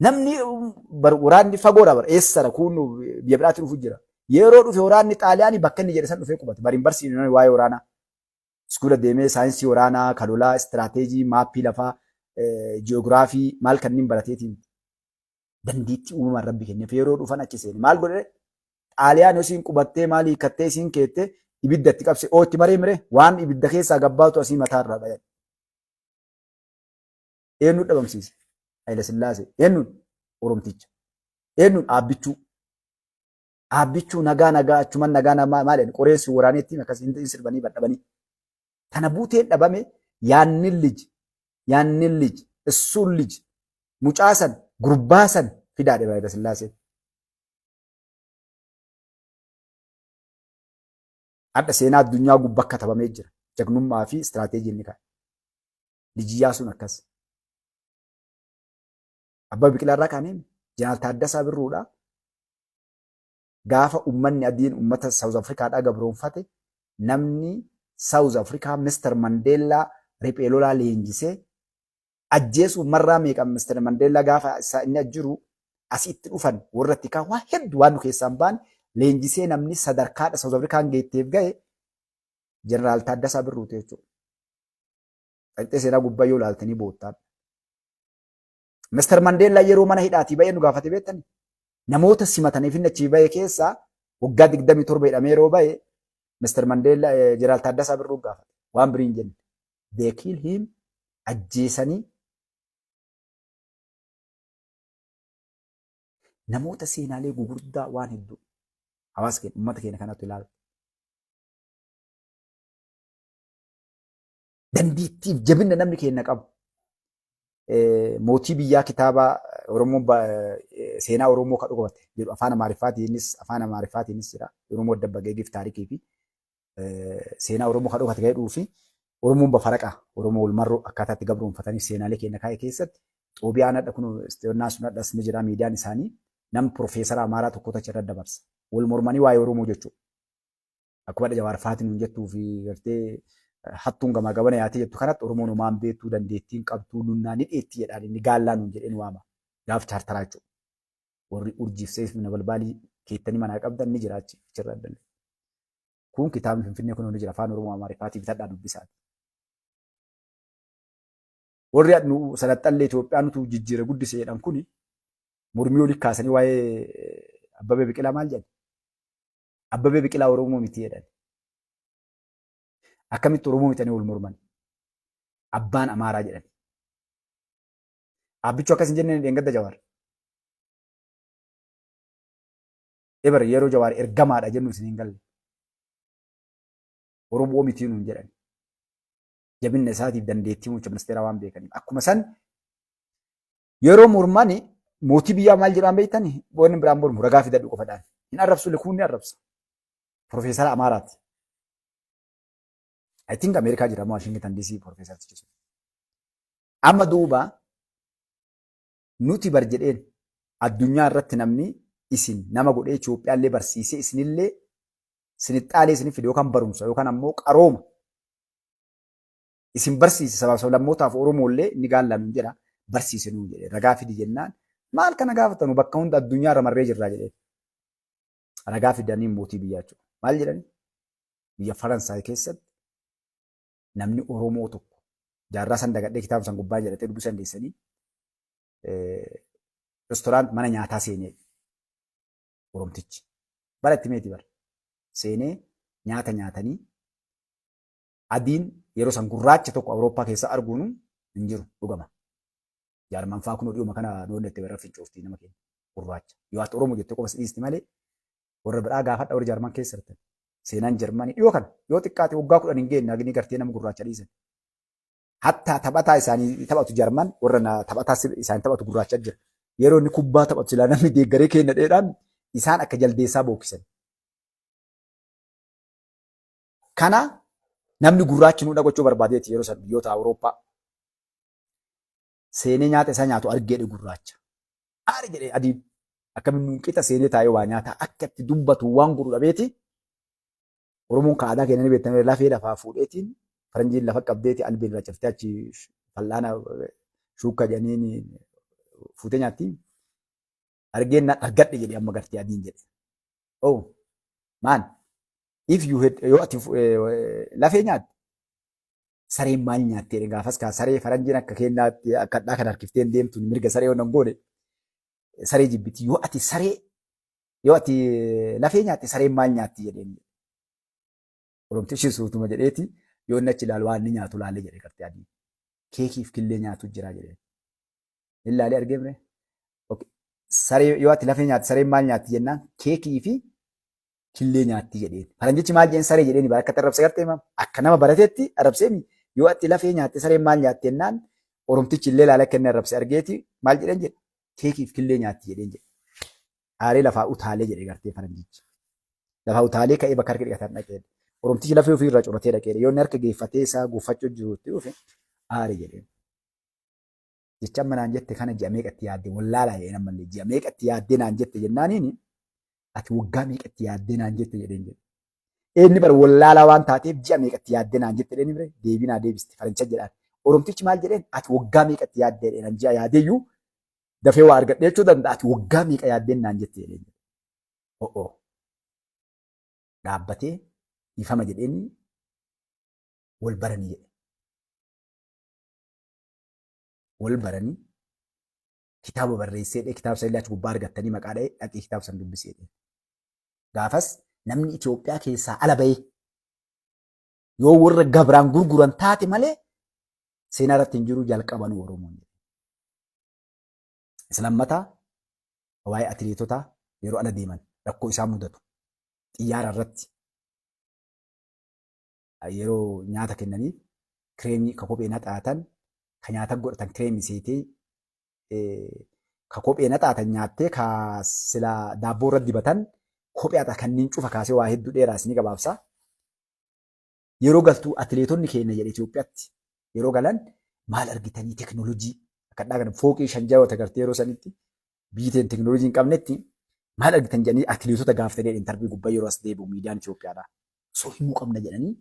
Namni waraanni fagoodha bara eessara kun biyya biraatti dhufu jira. Yeroo dhufe waraanni Xaaliyaanii bakka inni jedhe san dhufee qubate. Bari hin barsiifne waa'ee waraanaa. Iskuula deemee saayinsii waraanaa, kalolaa, istiraateejii, maappii lafaa, ji'oogiraafii maal kanneen barateetiin dandeettii uumamaan rabbi kenneef yeroo dhufan achi seene. Maal godhe? Xaaliyaan isiin qubattee maal hiikattee isiin keette ibidda itti qabse oo itti maree mire waan ibidda keessaa gabbaatu asii mataa irraa dhayan. Eenyu dhabamsiise? Hayila Sillaasee. Eenyuun? Oromticha. Eenyuun? Aabbichuu. Aabbichuu nagaa nagaa achuman nagaa namaa maal jedhan qoreessi waraaneetti akkas hin sirbanii badhabanii. Tana buuteen dhabame yaannin lij yaannin lij issuun lij mucaa san gurbaa san fidaa jedhe Hayila Sillaaseen. Hadha seenaa addunyaa gubbaa katabamee jira. Jagnummaa fi istiraateejii inni kaa'e. Lij Iyyaasuun akkas. Abbaa Biqilaa irraa kaanee Jeneraal Taaddasaa Birruudha. Gaafa ummanni adiin ummata South Africaadhaa gabroonfate namni South Africa Mr. Mandela riphee lolaa leenjisee ajjeesuuf marraa meeqa Mr. Mandela gaafa isaa inni ajjiru asitti dhufan warra tikaa waa hedduu waan nu keessaan baan leenjisee namni sadarkaadha South Afrikaan geetteef gahe Jeneraal Taaddasaa Birruuti jechuudha. Dhaqxee seenaa gubbaa yoo ilaaltanii boottaan. Mr. Mandela yeroo mana hidhaatii ba'ee nu gaafate beektani. Namoota simataniif inni achii ba'e keessaa waggaa 27 hidhamee yeroo ba'e Mr. Mandela Jeneraal Taaddasaa Birruu gaafate. Waan birii hin jenne. They kill him ajjeesanii namoota seenaalee gugurdaa waan hedduu hawaasa keenya uummata keenya kanatti ilaalu. Dandeettiif jabina namni keenya qabu. Mootii biyyaa kitaaba Oromoo seenaa Oromoo kan dhugabate jedhu afaan Amaariffaatiinis afaan Amaariffaatiinis jira. Oromoo Dabbagee Giif taarikii fi seenaa Oromoo kan dhugate jedhuu fi Oromoon bafaraqa Oromoo walmarroo akkaataa itti gabroonfatanii seenaalee keenya kaa'e keessatti Xoobiyaan hadha kun istiyoonnaa sun hadhas ni jira miidiyaan isaanii nam piroofeesara Amaaraa tokkotu achirra dabarsa. Wal mormanii waa'ee Oromoo jechuudha. Akkuma Jawaar Faati nuun jettuu fi gartee hattuun gamaa gabana yaatee jettu kanatti Oromoon homaan beektuu dandeettiin qabtuu lunnaa ni dheetti jedhaan inni gaallaa nuun jedheen waama. Gaaf chaartaraa jechuudha. Warri urjiif seefni na balbaalii keettanii manaa qabdan ni jira achi achirra addalle. Kun kitaabni Finfinnee kun ni jira afaan Oromoo Amaariffaatii bitadhaa dubbisaati. Warri nu sanaxxallee Itoophiyaa nutu jijjiire guddise jedhan kuni mormii olii kaasanii waa'ee Abbabee Biqilaa maal jedhan? Abbabee Biqilaa Oromoo miti jedhan. Akkamitti Oromoo mitanii wal morman? Abbaan Amaaraa jedhan. Abbichuu akkas hin jenneen dheengadda Jawaar. Ebar yeroo Jawaar ergamaadha jennu isin hin galle. Oromoo mitii nuun jedhan. Jabinna isaatiif dandeettii muummicha ministeeraa waan beekaniif. Akkuma san yeroo mormani mootii biyyaa maal jedhaan beektani? Wanni biraan mormu ragaa fidadhu qofadhaan. Hin arrabsu likuun ni arrabsa. Profeesara Amaaraati. I think Ameerikaa jira Washington DC profeesartichi sun. Amma duuba nuti bar jedheen addunyaa irratti namni isin nama godhee Itoophiyaallee barsiisee isinillee sinixxaalee isin fide yookaan barumsa yookaan ammoo qarooma isin barsiise sabaaf sablammootaaf Oromoollee inni gaallaa nuun jedha barsiise nuun jedhe ragaa fidi jennaan maal kana gaafatanu bakka hunda addunyaa irra marree jirraa jedhee ragaa fidanii mootii biyyaa jechuudha. Maal jedhani? Biyya Faransaay keessatti namni Oromoo tokko jaarraa san dagadhee kitaaba san gubbaa jedhatee dubbisuu dandeessanii restoraant mana nyaataa seenee Oromtichi. Bara itti meeti bara. Seenee nyaata nyaatanii adiin yeroo san gurraacha tokko Awurooppaa keessa arguun hin jiru dhugama. Jaarman faa kunoo dhiyuma kana noonni itti bara fincooftii nama keenya gurraacha. Yoo ati Oromoo jettee qofa si dhiisti malee warra biraa gaafadha warri Jaarman keessa jirtan. Seenaan Jarmanii dhiyoo kana yoo xiqqaate waggaa 10 hin geenne hagni gartee nama gurraacha dhiisan. Hattaa taphataa isaanii taphatu Jarman warra taphataa isaanii taphatu gurraacha jira. Yeroo inni kubbaa taphatu silaa namni deeggaree kenna dheedhaan isaan akka jaldeessaa bookkisan. Kana namni gurraachi nu gochuu barbaadeeti yeroo san biyyoota Awurooppaa. Seenee nyaata isaa nyaatu argeedhe gurraacha. Aari jedhee adiin akkamiin nuun qixa seenee taa'ee waa nyaataa akka itti dubbatu waan godhu dhabeeti. Oromoon ka aadaa keenya ni beektan lafee lafaa fuudheetiin faranjiin lafa qabdeeti albeen irraa ciftee achi fal'aana shuukka jedhaniin fuutee nyaatti. Argeen argadhe jedhe amma gartee adiin jedhe. Oh man, if you had, yoo ati lafee nyaatte sareen maal nyaatte jedhe. Gaafas kaa saree faranjiin akka kennaatti akka hadhaa kan harkiftee hin deemtu, mirga saree yoo nan goone saree jibbiti. Yoo ati saree, yoo ati lafee nyaatte sareen maal nyaatti jedheen. Oromtichi suutuma jedheeti yoo inni achi ilaalu waan inni nyaatu laalee jedhe gartee adii. Keekiif killee nyaatu jira jedheen. Inni laalee argee mire. Saree, yoo ati lafee nyaatte sareen maal nyaatti jennaan keekii fi killee nyaatti jedheen. Faranjichi maal jedheen? Saree jedheen bara akka arrabse gartee maam akka nama barateetti arrabseemi. Yoo ati lafee nyaatte sareen maal nyaatti jennaan Oromtichi illee laala akka inni arrabse argeeti maal jedheen jedhe? Keekiif killee nyaatti jedheen jedhe. Aaree lafaa utaalee jedhe gartee faranjichi. Lafaa utaalee ka'ee bakka harka dhiqatan dhaqee. Oromtichi lafee ofii irraa curatee dhaqee. Yoo inni harka geeffatee isaa guuffachuu jirutti dhufe aare jedheen. Jecha amma naan jette kana ji'a meeqatti yaadde wallaalaa jedheen. Ammallee ji'a meeqatti yaaddee naan jette jennaaniin ati waggaa meeqatti yaaddee naan jette jedheen jedhe. Inni bara wallaalaa waan taateef ji'a meeqatti yaaddee naan jette jedheen bire deebii naa deebiste faranjicha jedhaan. Oromtichi maal jedheen? Ati waggaa meeqatti yaaddee jedheen. Ji'a yaadeeyyuu dafee waa argadhe jechuu danda'a, ati waggaa meeqa yaaddeen naan jette jedheen jedhe. O'oo. Dhaabbatee ifama jedheen wal baranii jedhe. Wal baranii kitaaba barreessee dhee kitaaba san illee achi gubbaa argattanii maqaa dha'ee dhaqee kitaaba san dubbisee dhee. Gaafas namni Itoophiyaa keessaa ala bahee yoo warra gabraan gurguran taate malee seenaa irratti hin jiru jalqabanuu Oromoon. Isa lammataa waa'ee atileetotaa yeroo ala deeman rakkoo isaan mudatu, xiyyaara irratti yeroo nyaata kennanii kireemii ka kophee naxaatan ka nyaata godhatan kireemii seetee ka kophee naxaatan nyaattee ka sila daabboo irra dibatan kophee haxa kanneen cufa kaasee waa hedduu dheeraa isinii gabaabsa. Yeroo galtuu atileetonni keenya jedhe Itoophiyaatti yeroo galan maal argitanii? Teknoolojii akka dhaa fooqii shan jaha agartee yeroo sanitti biyyi teen teknoolojii hin qabnetti maal argitan jedhanii atileetota gaafatanii interview gubbaa yeroo as deebi'u miidiyaan Itoophiyaadha. So himuu qabna jedhanii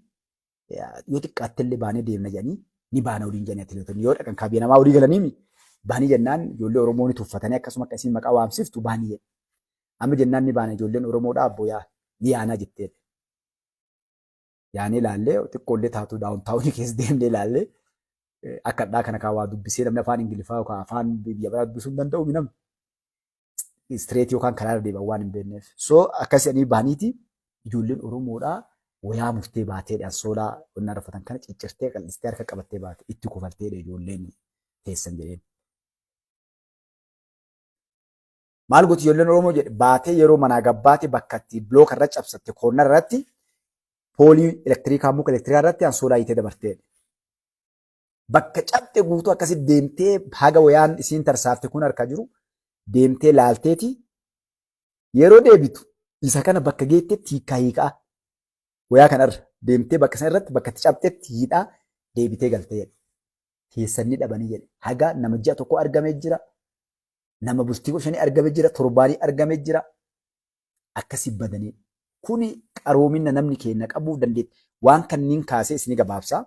yoo xiqqaatte illee baanee deemna jedhanii ni baana waliin jedhanii atileetonni yoo dhaqan kaabiyya namaa walii galanii baanii jennaan ijoollee Oromoo ni tuffatanii akkasuma akka isiin maqaa waamsiftu baanii jedhe. Amma jennaan ni baana ijoolleen Oromoodhaa abbo yaa ni yaanaa jettee. Yaanee ilaallee xiqqoollee taatu downtownii keessa deemnee ilaallee akka hadhaa kana kaa waa dubbisee namni afaan Ingiliffaa yookaan afaan biyya biraa dubbisuu hin danda'u namni. Street yookaan karaa irra deeman waan hin beekneef. So akkas jedhanii bahaniiti ijoolleen Oromoodhaa wayaa murtee baateedha ansoolaa onnaa rafatan kana ciccirtee qal'istee harka qabattee baate itti kofalteedha ijoolleen teessan jedheen. Maal gooti ijoolleen Oromoo jedhe? Baatee yeroo manaa gabbaate bakka itti bilooka irra cabsatte corner irratti poolii elektiriikaa muka elektiriikaa irratti ansoolaa hiitee dabarteedha. Bakka cabxe guutuu akkasitti deemtee haga wayaan isiin tarsaafte kun harka jiru deemtee laalteeti yeroo deebitu isa kana bakka geettetti hiikaa hiikaa wayaa kanarra deemtee bakka sana irratti bakka itti cabxetti hiidhaa deebitee galtee jedhe. Keessanni dhabanii jedhe. Haga nama ji'a tokko argamee jira. Nama bultii 15 argamee jira. Torbaanii argamee jira. Akkasii badanii. Kuni qaroomina namni keenya qabuuf dandeetti. Waan kanniin kaasee isin gabaabsaa.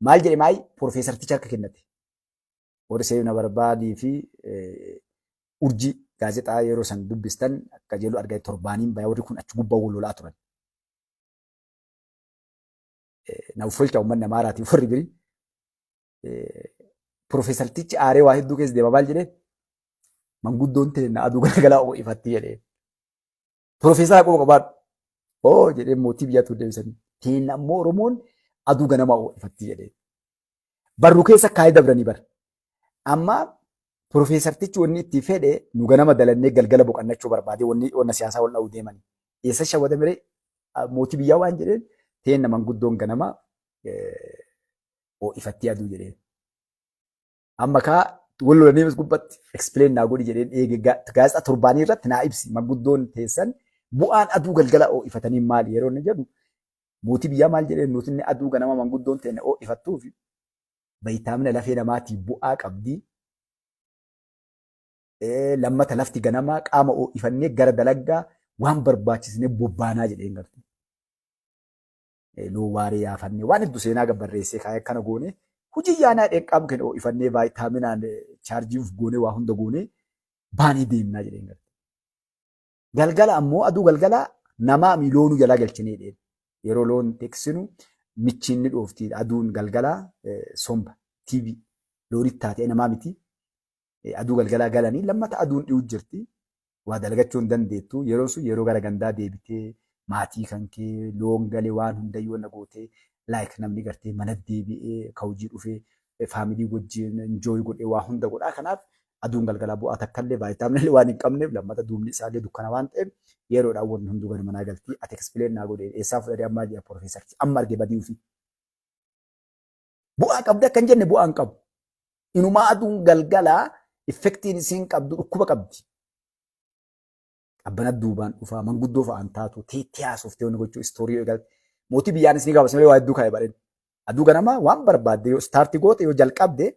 Maal jedhe maayi piroofeesarticha harka kennate. Warri seena barbaadii fi urjii gaazexaa yeroo san dubbistan akka jedhu argate torbaaniin bayaa warri kun achi gubbaa wal lolaa turan. Na uffolcha uummanni Amaaraatiif warri birii. Piroofeesartichi aaree waa hedduu keessa deema maal jedhee? Manguddoon teenna aduu garagalaa ho'ifatti jedhee. Piroofeesara quba qabaadhu. Oo jedhee mootii biyyaatti deebisanii. Teenna ammoo Oromoon aduu ganamaa ho'ifatti jedhee. Barruu keessa kaayee dabranii bara. Amma piroofeesartichi wanni itti fedhe nu ganama dalannee galgala boqannachuu barbaade wanni wanna siyaasaa wal dha'uu deemanii. Eessa shawwadamire mootii biyyaa waan jedheen teenna manguddoon ganama ho'ifatti aduu jedheen. Amma kaa wal lolanii as gubbatti explain naa godhi jedheen eege gaazexaa torbaanii irratti naa ibsi manguddoon teessan bu'aan aduu galgala ho'ifatanii maali yeroo inni jedhu mootii biyyaa maal jedheen? Nuti inni aduu ganama manguddoon teenya ho'ifattuuf vitamin lafee namaatiif bu'aa qabdi. Lammata lafti ganamaa qaama ho'ifannee gara dalaggaa waan barbaachisnee bobbaanaa jedheen garte. Loowwaaree yaafannee waan hedduu seenaa gabbarreessee kaayee akkana goone hojii yaanaa dheen qaama keenya ho'ifannee vaayitaaminaan chaarjii uf goonee waa hunda goonee baanee deemnaa jedheen garte. Galgala ammoo aduu galgalaa namaa mi loonuu jalaa galchinee dheen. Yeroo loon tiksinu michiin ni dhoofti aduun galgalaa somba TV loonitti taatee namaa miti. Aduu galgalaa galanii lammata aduun dhi'u jirti. Waa dalagachuu hin dandeettu. Yeroon sun yeroo gara gandaa deebitee maatii kan kee loon galee waan hundayyuu wanna gootee like namni gartee mana deebi'ee ka hojii dhufee family wajjin enjoy godhee waa hunda godhaa. Kanaaf aduun galgalaa bu'aa takkallee vaayitaaminallee waan hin qabneef lammata duubni isaallee dukkana waan ta'eef yeroodhaan wanni hunduu gara manaa galti. Ati explain naa godhe eessaa fudhatee ammaa jedha profeesarchi amma arge badii ofii. Bu'aa qabdi akka hin jenne bu'aa hin qabu. Inumaa aduun galgalaa effektiin isiin qabdu dhukkuba qabdi. Qabbana duubaan dhufaa manguddoo fa'aan taatu teettee haasoftee wanni gochuu istoorii yoo eegalte. Mootii biyyaanis ni gaafas malee waa hedduu kaa'e badheen. Aduu ganamaa waan barbaadde yoo istaarti goote yoo jalqabde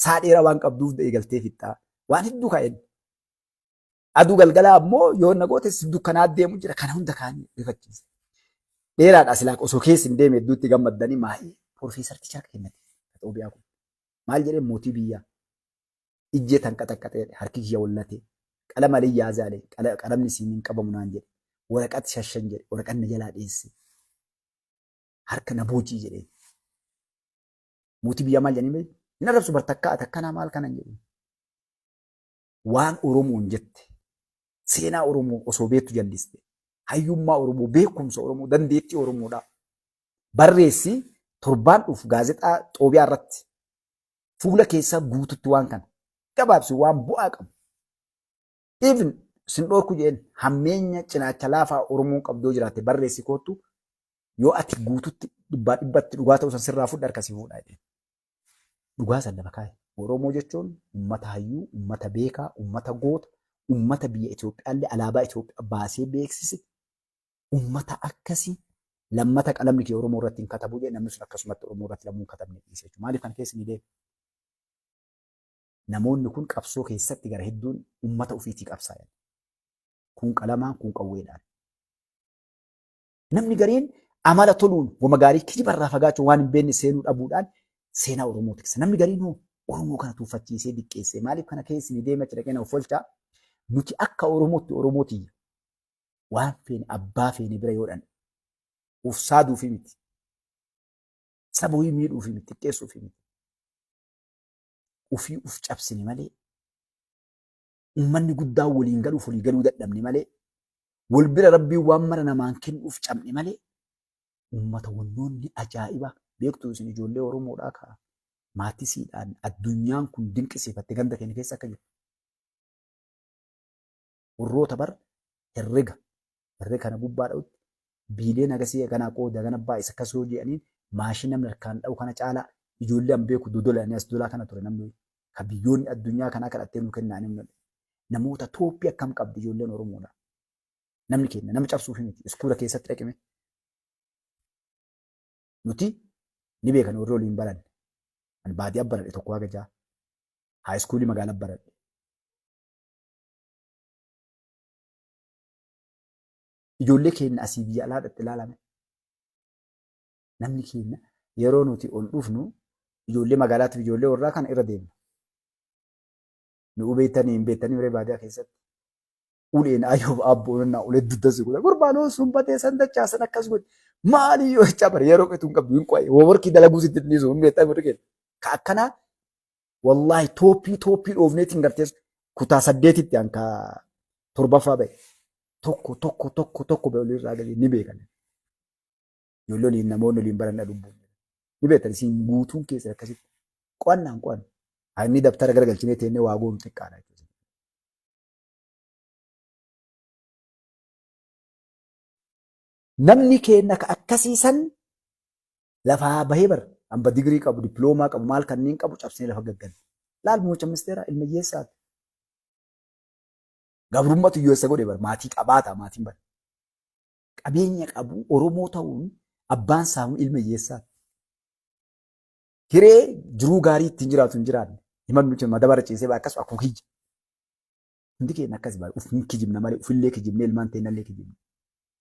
saa dheeraa waan qabduuf eegaltee fixxaa. Waan hedduu kaa'een. Aduu galgalaa ammoo yoo na goote dukkanaa deemu jira kana hunda kaanii rifachiise. Dheeraadha silaa osoo keessa hin deeme hedduutti gammaddanii maayii piroofeesarticha harka kennate. Xoobiyaa kun. Maal jedhee mootii biyyaa ijjee tan qaxaqqaxee harki kiyya wallatee qalama alee yaazaalee qalamni siin hin qabamu naan jedhe waraqat shashan jedhe waraqan na jalaa dheesse harka na boocii jedhee. Mootii biyyaa maal jedhanii beektu? Hin arrabsu bar takkaa takkanaa maal kanan jedhu. Waan Oromoon jette seenaa Oromoo osoo beektu jalliste hayyummaa Oromoo beekumsa Oromoo dandeettii Oromoodhaa barreessi torbaan dhufu gaazexaa Xoobiyaa irratti fuula keessaa guututti waan kana gabaabsi waan bu'aa qabu. Even sin dhorku jedheen hammeenya cinaacha laafaa Oromoon qabdu yoo jiraatte barreessi koottu yoo ati guututti dhibbaa dhibbatti dhugaa ta'uu san sirraa fudhi harka si fuudha jedheen. Dhugaa san lafa kaa'e. Oromoo jechuun ummata hayyuu, ummata beekaa, ummata goota, ummata biyya Itoophiyaallee alaabaa Itoophiyaa baasee beeksise, ummata akkasii lammata qalamni kee Oromoo irratti hin katabu jedhe namni sun akkasumatti Oromoo irratti lamuu hin katabne dhiise jechuudha. Maaliif kana keessa ni deema? Namoonni kun qabsoo keessatti gara hedduun ummata ofiitii qabsaayan. Kun qalamaan, kun qawweedhaan. Namni gariin amala toluun wama gaarii kijibarraa fagaachuun waan hin beekne seenuu dhabuudhaan seenaa Oromoo tiksa. Namni gariin hoo Oromoo kana tuuffachiisee diqqeessee maaliif kana keessa ni deema achi dhaqee na offolchaa nuti akka Oromootti Oromoo tiyya waan feene abbaa feene bira yoo dhanne of saaduufi miti. Saba wayii miidhuufi miti xiqqeessuufi miti. Ofii uf cabsine malee Ummanni guddaan waliin galuuf walii galuu dadhabne malee wal bira rabbiin waan mara namaan kennuuf cabne malee ummata wannoonni ajaa'iba beektu isin ijoollee Oromoodhaa kaa maatisiidhaan addunyaan kun dinqisiifatte ganda keenya keessa akka jiru. Warroota bar herrega herrega kana gubbaa dha'utti biileen agasii kanaa qooda kana baay'isa akkas yoo jedhaniin maashii namni harkaan dha'u kana caalaa ijoollee an beeku dodola ani as dolaa kana ture namni ka biyyoonni addunyaa kanaa kadhattee nu kennaa namni namoota tooppii akkam qabdi ijoolleen Oromoodha. Namni keenya nama cabsuuf miti iskuula keessatti dhaqime. Nuti ni beekan warri waliin baranne. Ani baadiyyaa baradhe tokko haga ja'a. Haa iskuulii magaalaa baradhe. Ijoollee keenya asii biyya alaa dhaqxe ilaalame. Namni keenya yeroo nuti ol dhufnu ijoollee magaalaatiif ijoollee warraa kana irra deemna. Nu beektanii hin beektanii miree baadiyyaa keessatti. Uleen ayyoof abboo nannaa ulee dudda si godha. Gurbaan hoo sun batee san dachaasan akkas godhe. Maali yoo jechaa bare yeroo qetu hin qabdu hin qo'e. Woorkii dalaguu sitti hin dhiisu hin beektaa godhe keenya. Ka akkanaa Wallaahi tooppii tooppii dhoofneetiin gartee kutaa saddeetitti an ka torbaffaa ba'e. Tokko tokko tokko tokko ba'e olirraa gadi ni beekan. Ijoollee waliin namoonni waliin baranna lubbuun. Ni beektan isin guutuun keessa akkasitti. Qo'annaan qo'anna. Inni dabtara garagalchinee teennee waa goonu xiqqaadha. Namni keenya ka akkasiisan lafaa bahee bar amba digirii qabu diploomaa qabu maal kanneen qabu cabsinee lafa gagganne. Laal muummicha ministeeraa ilma hiyyeessaati. Gabrummatu hiyyeessa godhe bar maatii qabaata maatiin bar. Qabeenya qabu Oromoo ta'uun abbaan saamu ilma hiyyeessaati. Hiree jiruu gaarii ittiin jiraatu hin jiraanne. Himan nuti madabara ciisee akkas akkuma kiyya. Hundi keenya akkas baay'ee uf hin kijibna malee ufillee kijibnee ilmaan teennallee kijibne.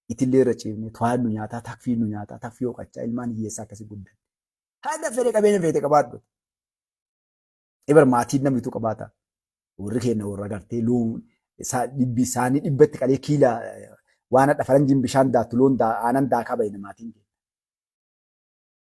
Itillee irra ciifne to'aan nu nyaataa takfii nu nyaataa takfii hooqachaa ilmaan hiyyeessaa akkasii guddanne. Haga fedhe qabeenya feete qabaadhu. Ibar maatiin namni tu qabaata. Warri keenya warra gartee loon Dhibbi isaanii dhibbatti qalee kiila waan hadha faranjiin bishaan daattu loon aanan daakaa bahe maatiin keenya.